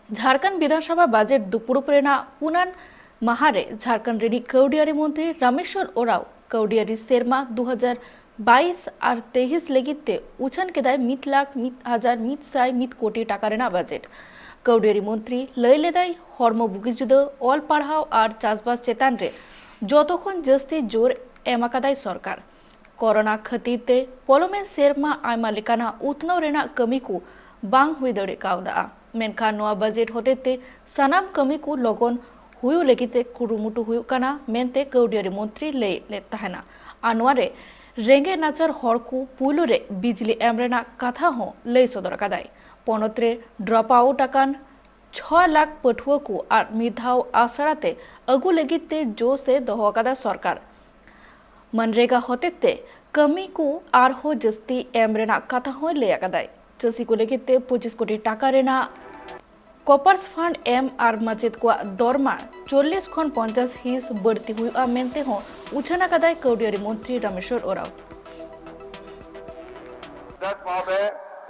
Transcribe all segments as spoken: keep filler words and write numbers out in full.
Jharkhand ᱵᱤᱫᱷᱟᱱᱥᱚᱵᱷᱟ budget ᱫᱩᱯᱩᱲᱩᱵ ᱨᱮᱱᱟᱜ ᱯᱩᱱᱟᱱ ᱢᱟᱦᱟ ᱨᱮ ᱡᱷᱟᱲᱠᱷᱚᱸᱰ ᱨᱤᱱᱤᱡ ᱠᱟᱹᱣᱰᱤᱭᱟᱹᱨᱤ ᱢᱚᱱᱛᱨᱤ ᱨᱟᱢᱮᱥᱣᱚᱨ ᱳᱨᱟᱣ ᱠᱟᱹᱣᱰᱤᱭᱟᱹᱨᱤ ᱥᱮᱨᱢᱟ ᱫᱩ ᱦᱟᱡᱟᱨ ᱵᱟᱭᱤᱥ ᱟᱨ ᱛᱮᱭᱤᱥ ᱞᱟᱹᱜᱤᱫ ᱛᱮ ᱩᱪᱷᱟᱹᱱ ᱠᱮᱫᱟᱭ ᱢᱤᱫ ᱞᱟᱠᱷ ᱢᱤᱫ ᱦᱟᱡᱟᱨ ᱢᱤᱫ ᱥᱟᱭ ᱢᱤᱫ ᱠᱳᱴᱤ ᱴᱟᱠᱟ ᱨᱮᱱᱟᱜ ᱵᱟᱡᱮᱴ᱾ ᱠᱟᱹᱣᱰᱤᱭᱟᱹᱨᱤ ᱢᱚᱱᱛᱨᱤ ᱞᱟᱹᱭ ᱞᱮᱫᱟᱭ, ᱦᱚᱲᱢᱚ ᱵᱩᱜᱤ ᱡᱩᱫᱟᱹ, ᱚᱞ ᱯᱟᱲᱦᱟᱣ ᱟᱨ ᱪᱟᱥᱵᱟᱥ ᱪᱮᱛᱟᱱ ᱨᱮ ᱡᱚᱛᱚ ᱠᱷᱚᱱ ᱡᱟᱹᱥᱛᱤ ᱡᱳᱨ ᱮᱢ ᱟᱠᱟᱫᱟᱭ ᱥᱚᱨᱠᱟᱨ᱾ ᱠᱚᱨᱳᱱᱟ ᱠᱷᱟᱹᱛᱤᱨ ᱛᱮ ᱯᱚᱞᱚᱢᱮᱱ ᱥᱮᱨᱢᱟ ᱟᱭᱢᱟ ᱞᱮᱠᱟᱱᱟᱜ ᱩᱛᱱᱟᱹᱣ ᱨᱮᱱᱟᱜ ᱠᱟᱹᱢᱤ ᱠᱚ ᱵᱟᱝ ᱦᱩᱭ ᱫᱟᱲᱮ ᱠᱟᱣᱫᱟ, ᱢᱮᱱᱠᱷᱟᱱ ᱱᱚᱣᱟ ᱵᱟᱡᱮᱴ ᱦᱚᱛᱮᱛᱮ ᱥᱟᱱᱟᱢ ᱠᱟᱹᱢᱤ ᱠᱚ ᱞᱚᱜᱚᱱ ᱦᱩᱭᱩᱜ ᱞᱟᱹᱜᱤᱫ ᱛᱮ ᱠᱩᱨᱩᱢᱩᱴᱩ ᱦᱩᱭᱩᱜ ᱠᱟᱱᱟ ᱢᱮᱱᱛᱮ ᱠᱟᱹᱣᱰᱤᱭᱟᱹᱨᱤ ᱢᱚᱱᱛᱨᱤ ᱞᱟᱹᱭ ᱞᱮᱫ ᱛᱟᱦᱮᱱᱟ᱾ ᱟᱨ ᱱᱚᱣᱟ ᱨᱮ ᱨᱮᱸᱜᱮᱡ ᱱᱟᱪᱟᱨ ᱦᱚᱲ ᱠᱚ ᱯᱩᱭᱞᱩ ᱨᱮ ᱵᱤᱡᱽᱞᱤ ᱮᱢ ᱨᱮᱱᱟᱜ ᱠᱟᱛᱷᱟ ᱦᱚᱸ ᱞᱟᱹᱭ ᱥᱚᱫᱚᱨ ᱟᱠᱟᱫᱟᱭ᱾ ᱯᱚᱱᱚᱛ ᱨᱮ ᱰᱨᱚᱯ ᱟᱣᱩᱴ ᱟᱠᱟᱱ ᱪᱷᱚ ᱞᱟᱠᱷ ᱯᱟᱹᱴᱷᱩᱣᱟᱹ ᱠᱚ ᱟᱨ ᱢᱤᱫ ᱫᱷᱟᱣ ᱟᱥᱲᱟ ᱛᱮ ᱟᱹᱜᱩ ᱞᱟᱹᱜᱤᱫ ᱛᱮ ᱡᱳᱥ ᱮ ᱫᱚᱦᱚ ᱟᱠᱟᱫᱟ ᱥᱚᱨᱠᱟᱨ᱾ ᱢᱟᱱᱨᱮᱜᱟ ᱦᱚᱛᱮᱛᱮ ᱠᱟᱹᱢᱤ ᱠᱚ ᱟᱨᱦᱚᱸ ᱡᱟᱹᱥᱛᱤ ᱮᱢ ᱨᱮᱱᱟᱜ ᱠᱟᱛᱷᱟ ᱦᱚᱸᱭ ᱞᱟᱹᱭ ᱟᱠᱟᱫᱟᱭ᱾ ᱪᱟᱹᱥᱤ ᱠᱚ ᱞᱟᱹᱜᱤᱫ ᱛᱮ ᱯᱚᱸᱪᱤᱥ ᱠᱳᱴᱤ ᱴᱟᱠᱟ ᱨᱮᱱᱟᱜ ᱠᱚᱯᱟᱨᱥ ᱯᱷᱟᱱᱰ ᱮᱢ ᱟᱨ ᱢᱟᱪᱮᱫ ᱠᱚᱣᱟᱜ ᱫᱚᱨᱢᱟ ᱪᱚᱞᱞᱤᱥ ᱠᱷᱚᱱ ᱯᱚᱧᱪᱟᱥ ᱦᱤᱸᱥ ᱵᱟᱹᱲᱛᱤ ᱦᱩᱭᱩᱜᱼᱟ ᱢᱮᱱᱛᱮ ᱦᱚᱸ ᱩᱪᱷᱟᱹᱱ ᱟᱠᱟᱫᱟᱭ ᱠᱟᱹᱣᱰᱤᱭᱟᱹᱨᱤ ᱢᱚᱱᱛᱨᱤ ᱨᱟᱢᱮᱥᱣᱚᱨ ᱳᱨᱟᱣ᱾ अध्यक्ष महोदय,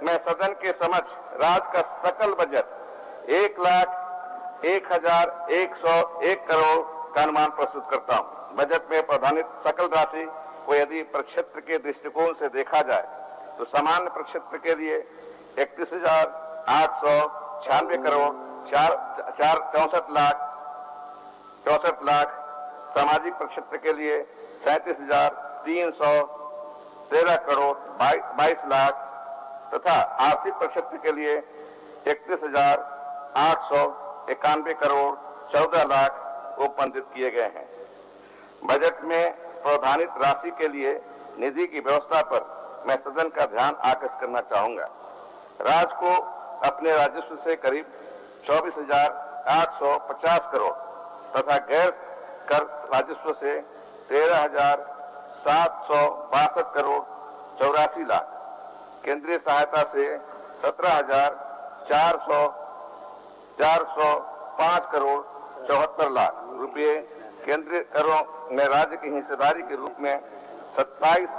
मैं सदन के समक्ष राज्य का सकल बजट एक लाख एक हजार एक सौ एक करोड़ का अनुमान प्रस्तुत करता हूँ। बजट में प्रावधानित सकल राशि को यदि प्रक्षेत्र के दृष्टिकोण से देखा जाए तो सामान्य प्रक्षेत्र के लिए इकतीस हजार आठ सौ छियानवे करोड़ चार चार चौसठ लाख चौसठ लाख, सामाजिक प्रक्षेत्र के लिए सैंतीस हजार तीन सौ तेरह करोड़ बाईस लाख तथा आर्थिक प्रक्षेत्र के लिए इकतीस हजार आठ सौ इक्यानवे करोड़ चौदह लाख उपबंधित किए गए हैं। बजट में प्रावधानित राशि के लिए निधि की व्यवस्था पर मैं सदन का ध्यान आकर्षित करना चाहूंगा। राज्य को अपने राजस्व से करीब चौबीस हजार आठ सौ पचास करोड़ तथा गैर कर राजस्व से तेरह हजार सात सौ बासठ करोड़ चौरासी लाख, केंद्रीय सहायता से सत्रह हजार चार सौ चार सौ पाँच करोड़ चौहत्तर लाख रुपए, केंद्रीय करों में राज्य की हिस्सेदारी के रूप में सत्ताईस